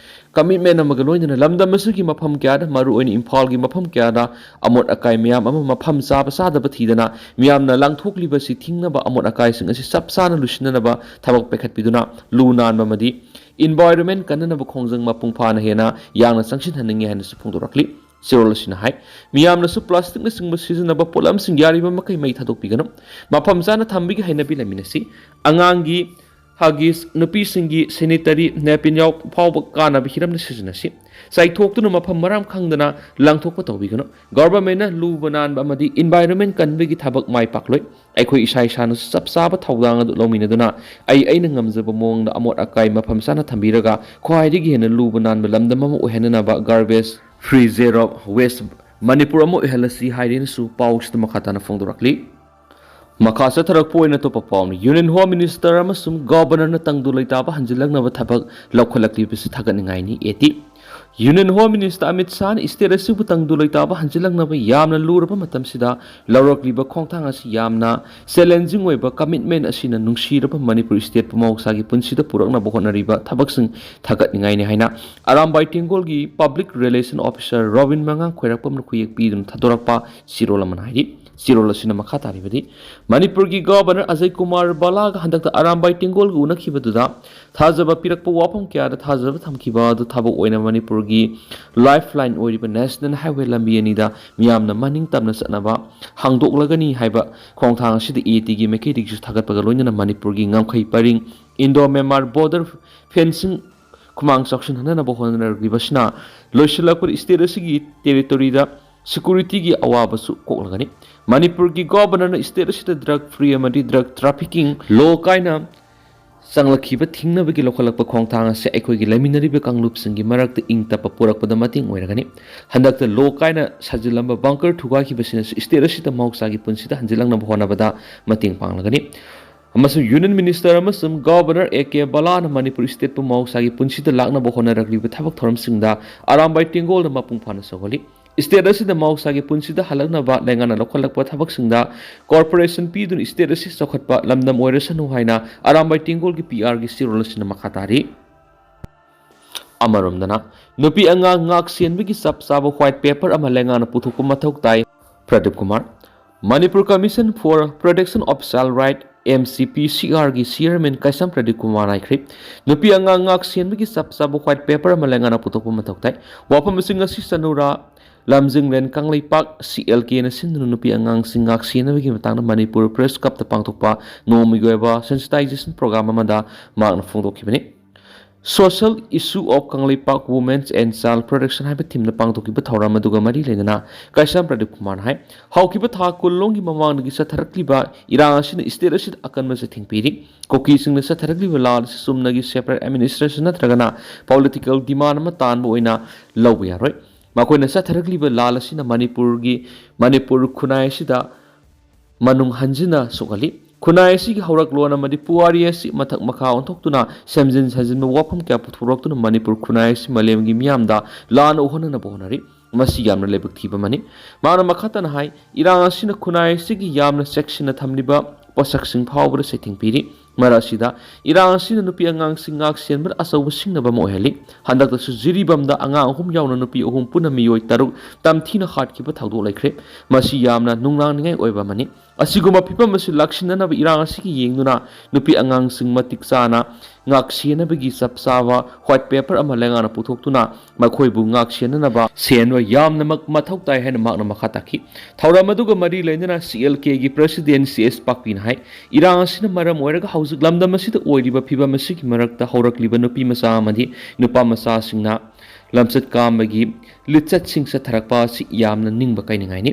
ꯀꯃꯤꯠꯃꯦꯟ ꯑꯃꯒ ꯂꯣꯏꯅꯅ ꯂꯝꯗꯝ ꯑꯁꯤꯒꯤ ꯃꯐꯝ ꯀꯌꯥꯗ, ꯃꯔꯨꯑꯣꯏꯅ ꯏꯝꯐꯥꯜꯒꯤ ꯃꯐꯝ ꯀꯌꯥꯗ ꯑꯃꯣꯠ ꯑꯀꯥꯏ ꯃꯌꯥꯝ ꯑꯃ ꯃꯐꯝ ꯆꯥꯕ ꯆꯥꯗꯕ ꯊꯤꯗꯅ ꯃꯤꯌꯥꯝꯅ ꯂꯪꯊꯣꯛꯂꯤꯕ ꯑꯁꯤ ꯊꯤꯡꯅꯕ, ꯑꯃꯣꯠ ꯑꯀꯥꯏꯁꯤꯡ ꯑꯁꯤ ꯆꯞ ꯆꯥꯅ ꯂꯣꯏꯁꯤꯟꯅꯅꯕ ꯊꯕꯛ ꯄꯥꯏꯈꯠꯄꯤꯗꯨꯅ ꯂꯨ ꯅꯥꯟꯕ ꯑꯃꯗꯤ ꯏꯟꯚꯥꯏꯔꯣꯟꯃꯦꯟ ꯀꯟꯅꯅꯕ ꯈꯣꯡꯖꯪ ꯃꯄꯨꯡ ꯐꯥꯅ ꯍꯦꯟꯅ ꯌꯥꯡꯅ ꯆꯪꯁꯤꯟꯍꯟꯅꯤꯡꯏ ꯍꯥꯏꯅꯁꯨ ꯐꯣꯡꯗꯣꯔꯛꯂꯤ꯫ ꯆꯦꯔꯣꯜ ꯑꯁꯤꯅ ꯍꯥꯏ, ꯃꯤꯌꯥꯝꯅꯁꯨ ꯄ꯭ꯂꯥꯁꯇꯤꯛꯅꯆꯤꯡꯕ ꯁꯤꯖꯤꯟꯅꯕ ꯄꯣꯠꯂꯝꯁꯤꯡ ꯌꯥꯔꯤꯕ ꯃꯈꯩ ꯃꯩ ꯊꯥꯗꯣꯛꯄꯤꯒꯅꯨ꯫ ꯃꯐꯝ ꯆꯥꯅ ꯊꯝꯕꯒꯤ ꯍꯩꯅꯕꯤ ꯂꯩꯃꯤꯟꯅꯁꯤ꯫ ꯑꯉꯥꯡꯒꯤ ꯍꯒꯤꯁ, ꯅꯨꯄꯤꯁꯤꯡꯒꯤ ꯁꯦꯅꯤꯇꯔꯤ ꯅꯦꯄꯤꯟ ꯌꯥꯎ ꯐꯥꯎꯕ ꯀꯥꯟꯅꯕ ꯍꯤꯔꯝꯗ ꯁꯤꯖꯤꯟꯅꯁꯤ꯫ ꯆꯥꯏꯊꯣꯛꯇꯨꯅ ꯃꯐꯝ ꯃꯔꯥꯡ ꯈꯪꯗꯅ ꯂꯪꯊꯣꯛꯄ ꯇꯧꯕꯤꯒꯅꯨ꯫ ꯒꯚꯔꯟꯃꯦꯟꯠꯅ ꯂꯨꯕ ꯅꯥꯟꯕ ꯑꯃꯗꯤ ꯏꯟꯚꯥꯏꯔꯣꯟꯃꯦꯟꯠ ꯀꯟꯕꯒꯤ ꯊꯕꯛ ꯃꯥꯏ ꯄꯥꯛꯂꯣꯏ꯫ ꯑꯩꯈꯣꯏ ꯏꯁꯥ ꯏꯁꯥꯅꯁꯨ ꯆꯞ ꯆꯥꯕ ꯊꯧꯗꯥꯡ ꯑꯗꯨ ꯂꯧꯃꯤꯟꯅꯗꯨꯅ ꯑꯩ ꯑꯩꯅ ꯉꯝꯖꯕ ꯃꯑꯣꯡꯗ ꯑꯃꯣꯠ ꯑꯀꯥꯏ ꯃꯐꯝ ꯆꯥꯅ ꯊꯝꯕꯤꯔꯒ ꯈ꯭ꯋꯥꯏꯗꯒꯤ ꯍꯦꯟꯅ ꯂꯨꯕ ꯅꯥꯟꯕ ꯂꯝꯗꯝ ꯑꯃ ꯑꯣꯏꯍꯟꯅꯅꯕ garbage free, zero waste Manipur ꯑꯃ ꯑꯣꯏꯍꯜꯂꯁꯤ ꯍꯥꯏꯔꯦꯅꯁꯨ ꯄꯥꯎꯁꯤꯗ ꯃꯈꯥ ꯇꯥꯅ ꯐꯣꯡꯗꯣꯔꯛꯂꯤ꯫ ꯃꯈꯥ ꯆꯠꯊꯔꯛꯄ ꯑꯣꯏꯅ ꯑꯇꯣꯞꯄ ꯄꯥꯎꯅꯤ꯫ ꯌꯨꯅꯤꯌꯟ ꯍꯣꯝ ꯃꯤꯅꯤꯁꯇꯔ ꯑꯃꯁꯨꯡ ꯒꯚꯔꯅꯔꯅ ꯇꯪꯗꯨ ꯂꯩꯇꯥꯕ ꯍꯟꯖꯤꯜꯂꯛꯅꯕ ꯊꯕꯛ ꯂꯧꯈꯠꯂꯛꯂꯤꯕꯁꯤ ꯊꯥꯒꯠꯅꯤꯡꯉꯥꯏꯅꯤ꯫ ꯑꯦꯇꯤ, ꯌꯨꯅꯤꯌꯟ ꯍꯣꯝ ꯃꯤꯅꯤꯁꯇꯔ ꯑꯃꯤꯠ ꯁꯥꯍꯅ ꯁ꯭ꯇꯦꯠ ꯑꯁꯤꯕꯨ ꯇꯪꯗꯨ ꯂꯩꯇꯥꯕ ꯍꯟꯖꯤꯜꯂꯛꯅꯕ ꯌꯥꯝꯅ ꯂꯨꯔꯕ ꯃꯇꯝꯁꯤꯗ ꯂꯧꯔꯛꯂꯤꯕ ꯈꯣꯡꯊꯥꯡ ꯑꯁꯤ ꯌꯥꯝꯅ ꯆꯦꯂꯦꯟꯖꯤꯡ ꯑꯣꯏꯕ ꯀꯃꯤꯠꯃꯦꯟ ꯑꯁꯤꯅ ꯅꯨꯡꯁꯤꯔꯕ ꯃꯅꯤꯄꯨꯔ ꯁ꯭ꯇꯦꯠꯄꯨ ꯃꯍꯧꯁꯥꯒꯤ ꯄꯨꯟꯁꯤꯗ ꯄꯨꯔꯛꯅꯕ ꯍꯣꯠꯅꯔꯤꯕ ꯊꯕꯛꯁꯤꯡ ꯊꯥꯒꯠꯅꯤꯡꯉꯥꯏꯅꯤ ꯍꯥꯏꯅ ꯑꯔꯥꯝꯕꯥꯏ ꯇꯦꯡꯒꯣꯜꯒꯤ ꯄꯕ꯭ꯂꯤꯛ ꯔꯤꯂꯦꯁꯟ ꯑꯣꯐꯤꯁꯥꯔ ꯔꯣꯕꯤꯟ ꯃꯉꯥꯡ ꯈꯣꯏꯔꯥꯛꯄꯝꯅ ꯈꯨꯌꯦꯛ ꯄꯤꯗꯨꯅ ꯊꯥꯗꯣꯔꯛꯄ ꯆꯦꯔꯣꯜ ꯑꯃꯅ ꯍꯥꯏꯔꯤ꯫ ꯆꯦꯔꯣꯜ ꯑꯁꯤꯅ ꯃꯈꯥ ꯇꯥꯔꯤꯕꯗꯤ, ꯃꯅꯤꯄꯨꯔꯒꯤ ꯒꯚꯔꯅꯔ ꯑꯖꯌ ꯀꯨꯃꯥꯔ ꯚꯜꯂꯥꯒ ꯍꯟꯗꯛꯇ ꯑꯔꯥꯝꯕꯥꯏ ꯇꯦꯡꯒꯣꯜꯒ ꯎꯅꯈꯤꯕꯗꯨꯗ ꯊꯥꯖꯕ ꯄꯤꯔꯛꯄ ꯋꯥꯐꯝ ꯀꯌꯥꯗ ꯊꯥꯖꯕ ꯊꯝꯈꯤꯕ ꯑꯗꯨ ꯊꯕꯛ ꯑꯣꯏꯅ ꯃꯅꯤꯄꯨꯔꯒꯤ ꯂꯥꯏꯐ ꯂꯥꯏꯟ ꯑꯣꯏꯔꯤꯕ ꯅꯦꯁꯅꯦꯜ ꯍꯥꯏꯋꯦ ꯂꯝꯕꯤ ꯑꯅꯤꯗ ꯃꯤꯌꯥꯝꯅ ꯃꯅꯤꯡ ꯇꯝꯅ ꯆꯠꯅꯕ ꯍꯥꯡꯗꯣꯛꯂꯒꯅꯤ ꯍꯥꯏꯕ ꯈꯣꯡꯊꯥꯡ ꯑꯁꯤꯗ ꯑꯦ ꯇꯤꯒꯤ ꯃꯥꯏꯀꯩꯗꯒꯤꯁꯨ ꯊꯥꯒꯠꯄꯒ ꯂꯣꯏꯅꯅ ꯃꯅꯤꯄꯨꯔꯒꯤ ꯉꯝꯈꯩ ꯄꯔꯤꯡ ꯏꯟꯗꯣ ꯃ꯭ꯌꯥꯟꯃꯥꯔ ꯕꯣꯔꯗꯔ ꯐꯦꯟꯁꯤꯡ ꯈꯨꯃꯥꯡ ꯆꯥꯎꯁꯤꯟꯍꯟꯅꯅꯕ ꯍꯣꯠꯅꯔꯛꯂꯤꯕꯁꯤꯅ ꯂꯣꯏꯁꯤꯜꯂꯛꯄꯗ ꯁ꯭ꯇꯦꯠ ꯑꯁꯤꯒꯤ ꯇꯦꯔꯤꯇꯣꯔꯤꯗ ꯁꯦꯀ꯭ꯌꯨꯔꯤꯇꯤꯒꯤ ꯑꯋꯥꯕꯁꯨ ꯀꯣꯛꯂꯒꯅꯤ꯫ ꯃꯅꯤꯄꯨꯔꯒꯤ ꯒꯣꯚꯔꯅꯔꯅ ꯁ꯭ꯇꯦꯠ ꯑꯁꯤꯗ ꯗ꯭ꯔꯒ ꯐ꯭ꯔꯤ ꯑꯃꯗꯤ ꯗ꯭ꯔꯒ ꯇ꯭ꯔꯥꯐꯤꯀꯤꯡ ꯂꯣ ꯀꯥꯏꯅ ꯆꯪꯂꯛꯈꯤꯕ ꯊꯤꯡꯅꯕꯒꯤ ꯂꯧꯈꯠꯂꯛꯄ ꯈꯣꯡꯊꯥꯡ ꯑꯁꯤ ꯑꯩꯈꯣꯏꯒꯤ ꯂꯩꯃꯤꯟꯅꯔꯤꯕ ꯀꯥꯡꯂꯨꯞꯁꯤꯡꯒꯤ ꯃꯔꯛꯇ ꯏꯪ ꯇꯞꯄ ꯄꯨꯔꯛꯄꯗ ꯃꯇꯦꯡ ꯑꯣꯏꯔꯒꯅꯤ꯫ ꯍꯟꯗꯛꯇ ꯂꯣ ꯀꯥꯏꯅ ꯁꯥꯖꯤꯜꯂꯝꯕ ꯕꯪꯀꯔ ꯊꯨꯒꯥꯏꯈꯤꯕꯁꯤꯅꯁꯨ ꯁ꯭ꯇꯦꯠ ꯑꯁꯤꯗ ꯃꯍꯧꯁꯥꯒꯤ ꯄꯨꯟꯁꯤꯗ ꯍꯟꯖꯤꯜꯂꯛꯅꯕ ꯍꯣꯠꯅꯕꯗ ꯃꯇꯦꯡ ꯄꯥꯡꯂꯒꯅꯤ꯫ ꯑꯃꯁꯨꯡ ꯌꯨꯅꯤꯌꯟ ꯃꯤꯅꯤꯁꯇꯔ ꯑꯃꯁꯨꯡ ꯒꯚꯔꯅꯔ ꯑꯦ ꯀꯦ ꯕꯂꯥꯅ ꯃꯅꯤꯄꯨꯔ ꯁ꯭ꯇꯦꯠꯄꯨ ꯃꯍꯧꯁꯥꯒꯤ ꯄꯨꯟꯁꯤꯗ ꯂꯥꯛꯅꯕ ꯍꯣꯠꯅꯔꯛꯂꯤꯕ ꯊꯕꯛ ꯊꯧꯔꯝꯁꯤꯡꯗ ꯑꯔꯥꯝꯕꯥꯏ ꯇꯦꯡꯒꯣꯜꯗ ꯃꯄꯨꯡ ꯐꯥꯅ ꯁꯧꯍꯜꯂꯤ꯫ ꯁ꯭ꯇꯦꯠ ꯑꯁꯤꯗ ꯃꯍꯧꯁꯥꯒꯤ ꯄꯨꯟꯁꯤꯗ ꯍꯜꯂꯛꯅꯕ ꯂꯩꯉꯥꯛꯅ ꯂꯧꯈꯠꯂꯛꯄ ꯊꯕꯛꯁꯤꯡꯗ ꯀꯣꯔꯄꯣꯔꯦꯁꯟ ꯄꯤꯗꯨꯅ ꯁ꯭ꯇꯦꯠ ꯑꯁꯤ ꯆꯥꯎꯈꯠꯄ ꯂꯝꯗꯝ ꯑꯣꯏꯔꯁꯅꯨ ꯍꯥꯏꯅ ꯑꯔꯥꯝꯕꯥꯏ ꯇꯦꯡꯒꯣꯜꯒꯤ ꯄꯤ ꯑꯥꯔꯒꯤ ꯆꯦꯔꯣꯜ ꯑꯁꯤꯅ ꯃꯈꯥ ꯇꯥꯔꯤ꯫ ꯑꯃꯔꯣꯝꯗꯅ, ꯅꯨꯄꯤ ꯑꯉꯥꯡ ꯉꯥꯛ ꯁꯦꯟꯕꯒꯤ ꯆꯞ ꯆꯥꯕ ꯋꯥꯏꯠ ꯄꯦꯄꯔ ꯑꯃ ꯂꯩꯉꯥꯛꯅ ꯄꯨꯊꯣꯛꯄ ꯃꯊꯧ ꯇꯥꯏ꯫ Pradip Kumar, Manipur commission for protection of child right, M C P ꯁꯤ ꯑꯥꯔꯒꯤ ꯆꯤꯌꯔꯃꯦꯟ ꯀꯩꯁꯥꯝ ꯄ꯭ꯔꯗꯤꯞ ꯀꯨꯃꯥꯔꯅ ꯍꯥꯏꯈ꯭ꯔꯤ, ꯅꯨꯄꯤ ꯑꯉꯥꯡ ꯉꯥꯛ ꯁꯦꯟꯕꯒꯤ ꯆꯞ ꯆꯥꯕ ꯋꯥꯏꯠ ꯄꯦꯄꯔ ꯑꯃ ꯂꯩꯉꯥꯛꯅ ꯄꯨꯊꯣꯛꯄ ꯃꯊꯧ ꯇꯥꯏ꯫ ꯋꯥꯐꯝ ꯑꯁꯤ ꯉꯁꯤ ꯆꯅꯨꯔꯥ ꯂꯝꯖꯤꯡꯂꯦꯟ ꯀꯪꯂꯩꯄꯥꯛ ꯁꯤ ꯑꯦꯜ ꯀꯦꯅ ꯁꯤꯟꯗꯨꯅ ꯅꯨꯄꯤ ꯑꯉꯥꯡꯁꯤꯡ ꯉꯥꯛ ꯁꯦꯟꯅꯕꯒꯤ ꯃꯇꯥꯡꯗ ꯃꯅꯤꯄꯨꯔ ꯄ꯭ꯔꯦꯁ ꯀ꯭ꯂꯕꯇ ꯄꯥꯡꯊꯣꯛꯄ ꯅꯣꯡꯃꯒꯤ ꯑꯣꯏꯕ ꯁꯦꯟꯁꯤꯇꯥꯏꯖꯦꯁꯟ ꯄ꯭ꯔꯣꯒ꯭ꯔꯥꯝ ꯑꯃꯗ ꯃꯍꯥꯛꯅ ꯐꯣꯡꯗꯣꯛꯈꯤꯕꯅꯤ꯫ Social Issue of Kangleipak Women's and Child Protection ꯍꯥꯏꯕ ꯊꯤꯝꯗ ꯄꯥꯡꯊꯣꯛꯈꯤꯕ ꯊꯧꯔꯝ ꯑꯗꯨꯒ ꯃꯔꯤ ꯂꯩꯅꯅ ꯀꯩꯁꯥꯝ ꯄ꯭ꯔꯗꯤꯞ ꯀꯨꯃꯥꯔꯅ ꯍꯥꯏ, ꯍꯧꯈꯤꯕ ꯊꯥ ꯀꯨꯟ ꯂꯣꯝꯒꯤ ꯃꯃꯥꯡꯗꯒꯤ ꯆꯠꯊꯔꯛꯂꯤꯕ ꯏꯔꯥꯡ ꯑꯁꯤꯅ ꯁ꯭ꯇꯦꯠ ꯑꯁꯤꯗ ꯑꯀꯟꯕ ꯆꯩꯊꯦꯡ ꯄꯤꯔꯤ꯫ ꯀꯨꯀꯤꯁꯤꯡꯅ ꯆꯠꯊꯔꯛꯂꯤꯕ ꯂꯥꯟ ꯑꯁꯤ ꯆꯨꯝꯅꯒꯤ separate administration ꯅꯠꯇ꯭ꯔꯒꯅ political demand ꯑꯃ ꯇꯥꯟꯕ ꯑꯣꯏꯅ ꯂꯧꯕ ꯌꯥꯔꯣꯏ꯫ ꯃꯈꯣꯏꯅ ꯆꯠꯊꯔꯛꯂꯤꯕ ꯂꯥꯟ ꯑꯁꯤꯅ ꯃꯅꯤꯄꯨꯔꯒꯤ, ꯃꯅꯤꯄꯨꯔ ꯈꯨꯟꯅꯥꯏ ꯑꯁꯤꯗ ꯃꯅꯨꯡ ꯍꯟꯖꯤꯟꯅ ꯁꯣꯛꯍꯜꯂꯤ꯫ ꯈꯨꯟꯅꯥꯏ ꯑꯁꯤꯒꯤ ꯍꯧꯔꯛꯂꯣꯟ ꯑꯃꯗꯤ ꯄꯨꯋꯥꯔꯤ ꯑꯁꯤ ꯃꯊꯛ ꯃꯈꯥ ꯑꯣꯟꯊꯣꯛꯇꯨꯅ ꯁꯦꯝꯖꯤꯟ ꯁꯥꯖꯤꯟꯕ ꯋꯥꯐꯝ ꯀꯌꯥ ꯄꯨꯊꯣꯔꯛꯇꯨꯅ ꯃꯅꯤꯄꯨꯔ ꯈꯨꯟꯅꯥꯏ ꯑꯁꯤ ꯃꯥꯂꯦꯝꯒꯤ ꯃꯤꯌꯥꯝꯗ ꯂꯥꯟꯅ ꯎꯍꯟꯅꯅꯕ ꯍꯣꯠꯅꯔꯤ꯫ ꯃꯁꯤ ꯌꯥꯝꯅ ꯂꯥꯏꯕꯛ ꯊꯤꯕ ꯑꯃꯅꯤ꯫ ꯃꯍꯥꯛꯅ ꯃꯈꯥ ꯇꯥꯅ ꯍꯥꯏ, ꯏꯔꯥꯡ ꯑꯁꯤꯅ ꯈꯨꯟꯅꯥꯏ ꯑꯁꯤꯒꯤ ꯌꯥꯝꯅ ꯆꯦꯛꯁꯤꯟꯅ ꯊꯝꯂꯤꯕ ꯄꯣꯠꯁꯛꯁꯤꯡ ꯐꯥꯎꯕꯗ ꯆꯩꯊꯦꯡ ꯄꯤꯔꯤ꯫ ꯃꯔꯛ ꯑꯁꯤꯗ ꯏꯔꯥꯡ ꯑꯁꯤꯅ ꯅꯨꯄꯤ ꯑꯉꯥꯡꯁꯤꯡ ꯉꯥꯛ ꯁꯦꯟꯕꯗ ꯑꯆꯧꯕ ꯁꯤꯡꯅꯕ ꯑꯃ ꯑꯣꯏꯍꯜꯂꯤ꯫ ꯍꯟꯗꯛꯇꯁꯨ ꯖꯤꯔꯤꯕꯥꯝꯗ ꯑꯉꯥꯡ ꯑꯍꯨꯝ ꯌꯥꯎꯅ ꯅꯨꯄꯤ ꯑꯍꯨꯝ ꯄꯨꯟꯅ ꯃꯤꯑꯣꯏ ꯇꯔꯨꯛ ꯇꯝꯊꯤꯅ ꯍꯥꯠꯈꯤꯕ ꯊꯧꯗꯣꯛ ꯂꯩꯈ꯭ꯔꯦ꯫ ꯃꯁꯤ ꯌꯥꯝꯅ ꯅꯨꯡꯅꯥꯡꯅꯤꯡꯉꯥꯏ ꯑꯣꯏꯕ ꯑꯃꯅꯤ꯫ ꯑꯁꯤꯒꯨꯝꯕ ꯐꯤꯕꯝ ꯑꯁꯤ ꯂꯥꯛꯁꯤꯟꯅꯅꯕ ꯏꯔꯥꯡ ꯑꯁꯤꯒꯤ ꯌꯦꯡꯗꯨꯅ ꯅꯨꯄꯤ ꯑꯉꯥꯡꯁꯤꯡ ꯃꯇꯤꯛ ꯆꯥꯅ ꯉꯥꯛ ꯁꯦꯟꯅꯕꯒꯤ ꯆꯞ ꯆꯥꯕ ꯋꯥꯏꯠ ꯄꯦꯄꯔ ꯑꯃ ꯂꯩꯉꯥꯛꯅ ꯄꯨꯊꯣꯛꯇꯨꯅ ꯃꯈꯣꯏꯕꯨ ꯉꯥꯛ ꯁꯦꯟꯅꯅꯕ ꯁꯦꯟꯕ ꯌꯥꯝꯅꯃꯛ ꯃꯊꯧ ꯇꯥꯏ ꯍꯥꯏꯅ ꯃꯍꯥꯛꯅ ꯃꯈꯥ ꯇꯥꯈꯤ꯫ ꯊꯧꯔꯝ ꯑꯗꯨꯒ ꯃꯔꯤ ꯂꯩꯅꯅ C L ꯀꯦꯒꯤ president C S ꯄꯥꯛꯄꯤꯅ ꯍꯥꯏ, ꯏꯔꯥꯡ ꯑꯁꯤꯅ ꯃꯔꯝ ꯑꯣꯏꯔꯒ ꯍꯧꯖꯤꯛ ꯂꯝꯗꯝ ꯑꯁꯤꯗ ꯑꯣꯏꯔꯤꯕ ꯐꯤꯕꯝ ꯑꯁꯤꯒꯤ ꯃꯔꯛꯇ ꯍꯧꯔꯛꯂꯤꯕ ꯅꯨꯄꯤ ꯃꯆꯥ ꯑꯃꯗꯤ ꯅꯨꯄꯥ ꯃꯆꯥꯁꯤꯡꯅ ꯂꯝꯆꯠ ꯀꯥꯝꯕꯒꯤ ꯂꯤꯆꯠꯁꯤꯡ ꯆꯠꯊꯔꯛꯄ ꯑꯁꯤ ꯌꯥꯝꯅ ꯅꯤꯡꯕ ꯀꯥꯏꯅꯤꯡꯉꯥꯏꯅꯤ꯫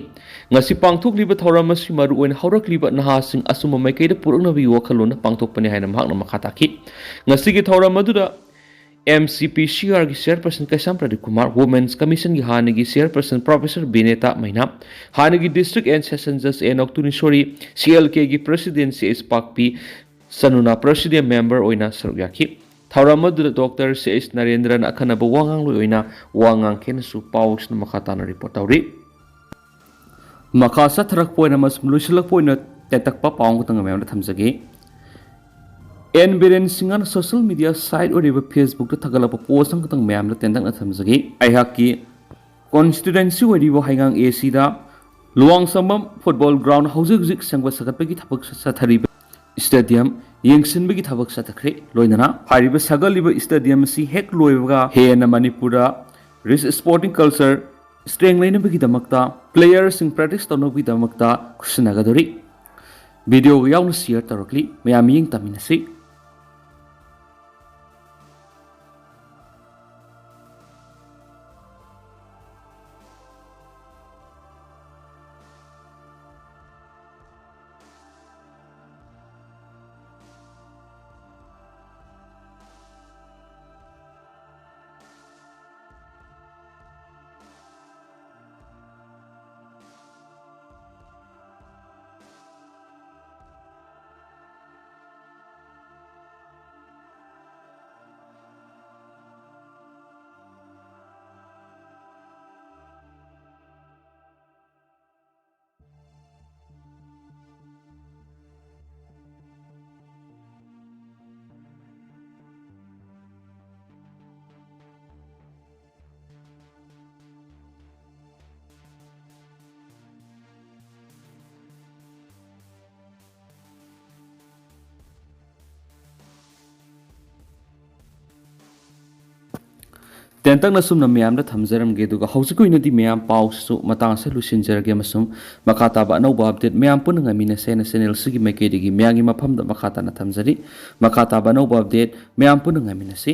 ꯉꯁꯤ ꯄꯥꯡꯊꯣꯛꯂꯤꯕ ꯊꯧꯔꯝ ꯑꯁꯤ ꯃꯔꯨꯑꯣꯏꯅ ꯍꯧꯔꯛꯂꯤꯕ ꯅꯍꯥꯁꯤꯡ ꯑꯆꯨꯝꯕ ꯃꯥꯏꯀꯩꯗ ꯄꯨꯔꯛꯅꯕꯒꯤ ꯋꯥꯈꯜꯂꯣꯟꯗ ꯄꯥꯡꯊꯣꯛꯄꯅꯤ ꯍꯥꯏꯅ ꯃꯍꯥꯛꯅ ꯃꯈꯥ ꯇꯥꯈꯤ꯫ ꯉꯁꯤꯒꯤ ꯊꯧꯔꯝ ꯑꯗꯨꯗ M C P C R ꯒꯤ chairperson ꯀꯩꯁꯥꯝ ꯄ꯭ꯔꯗꯤꯞ ꯀꯨꯃꯥꯔ, Women's Commission ꯒꯤ ꯍꯥꯟꯅꯒꯤ chairperson Professor ꯕꯤꯅꯦꯇꯥ ꯃꯩꯅꯥ, ꯍꯥꯟꯅꯒꯤ District and Session Judge A ꯅꯧꯇꯨꯅꯤꯁꯣꯔꯤ, C L K ꯒꯤ President ꯁꯤ ꯑꯦꯁ ꯄꯥꯛꯄꯤ ꯁꯅꯨꯅ Presidium Member ꯑꯣꯏꯅ ꯁꯔꯨꯛ ꯌꯥꯈꯤ꯫ ꯊꯧꯔꯝ ꯑꯗꯨꯗ ꯗꯣꯛꯇꯔ ꯁꯤ ꯑꯦꯁ ꯅꯔꯦꯟꯗ꯭ꯔꯅ ꯑꯈꯟꯅꯕ ꯋꯥꯉꯥꯡꯂꯣꯏ ꯑꯣꯏꯅ ꯋꯥ ꯉꯥꯡꯈꯤ ꯍꯥꯏꯅꯁꯨ ꯄꯥꯎꯁꯤꯅ ꯃꯈꯥ ꯇꯥꯅ report ꯇꯧꯔꯤ꯫ ꯃꯈꯥ ꯆꯠꯊꯔꯛꯄ ꯑꯣꯏꯅ ꯑꯃꯁꯨꯡ ꯂꯣꯏꯁꯤꯜꯂꯛꯄ ꯑꯣꯏꯅ ꯇꯦꯟꯇꯛꯄ ꯄꯥꯎ ꯑꯃꯈꯛꯇꯪ ꯃꯌꯥꯝꯗ ꯊꯝꯖꯒꯦ꯫ ꯑꯦꯟ ꯕꯤꯔꯦꯟ ꯁꯤꯡꯍꯅ social media site ꯑꯣꯏꯔꯤꯕ Facebook ꯇ ꯊꯥꯒꯠꯂꯛꯄ post ꯑꯃꯈꯛꯇꯪ ꯃꯌꯥꯝꯗ ꯇꯦꯟꯇꯛꯅ ꯊꯝꯖꯒꯦ꯫ ꯑꯩꯍꯥꯛꯀꯤ constituency ꯑꯣꯏꯔꯤꯕ ꯍꯩꯉꯥꯡ A C the ꯂꯨꯋꯥꯡꯁꯝꯕꯝ football ground ꯍꯧꯖꯤꯛ ꯍꯧꯖꯤꯛ ꯁꯦꯝꯒꯠ ꯁꯥꯒꯠꯄꯒꯤ ꯊꯕꯛ ꯆꯠꯊꯔꯤꯕ stadium ꯌꯦꯡꯁꯤꯟꯕꯒꯤ ꯊꯕꯛ ꯆꯠꯊꯈ꯭ꯔꯦ꯫ ꯂꯣꯏꯅꯅ ꯍꯥꯏꯔꯤꯕ ꯁꯥꯒꯠꯂꯤꯕ stadium ꯑꯁꯤ ꯍꯦꯛ ꯂꯣꯏꯕꯒ ꯍꯦꯟꯅ ꯃꯅꯤꯄꯨꯔꯗ rich sporting culture strength ꯂꯩꯅꯕꯒꯤꯗꯃꯛꯇ, player ꯁꯤꯡ practice ꯇꯧꯅꯕꯒꯤꯗꯃꯛꯇ ꯈꯨꯠꯁꯤꯟꯅꯒꯗꯧꯔꯤ꯫ Video ꯒ ꯌꯥꯎꯅ share ꯇꯧꯔꯛꯂꯤ꯫ ꯃꯌꯥꯝ ꯃꯤꯠꯌꯦꯡ ꯇꯝꯃꯤꯟꯅꯁꯤ꯫ ꯇꯦꯟꯇꯛꯅ ꯁꯨꯝꯅ ꯃꯌꯥꯝꯗ ꯊꯝꯖꯔꯝꯒꯦ, ꯑꯗꯨꯒ ꯍꯧꯖꯤꯛꯀꯤ ꯑꯣꯏꯅꯗꯤ ꯃꯌꯥꯝ ꯄꯥꯎꯁꯤꯁꯨ ꯃꯇꯥꯡ ꯑꯁꯤꯗ ꯂꯣꯏꯁꯤꯟꯖꯔꯒꯦ, ꯑꯃꯁꯨꯡ ꯃꯈꯥ ꯇꯥꯕ ꯑꯅꯧꯕ update ꯃꯌꯥꯝ ꯄꯨꯟꯅ ꯉꯥꯏꯃꯤꯟꯅꯁꯦ ꯍꯥꯏꯅ channel ꯑꯁꯤꯒꯤ ꯃꯥꯏꯀꯩꯗꯒꯤ ꯃꯌꯥꯝꯒꯤ ꯃꯐꯝꯗ ꯃꯈꯥ ꯇꯥꯅ ꯊꯝꯖꯔꯤ꯫ ꯃꯈꯥ ꯇꯥꯕ ꯑꯅꯧꯕ update ꯃꯌꯥꯝ ꯄꯨꯟꯅ ꯉꯥꯏꯃꯤꯟꯅꯁꯤ꯫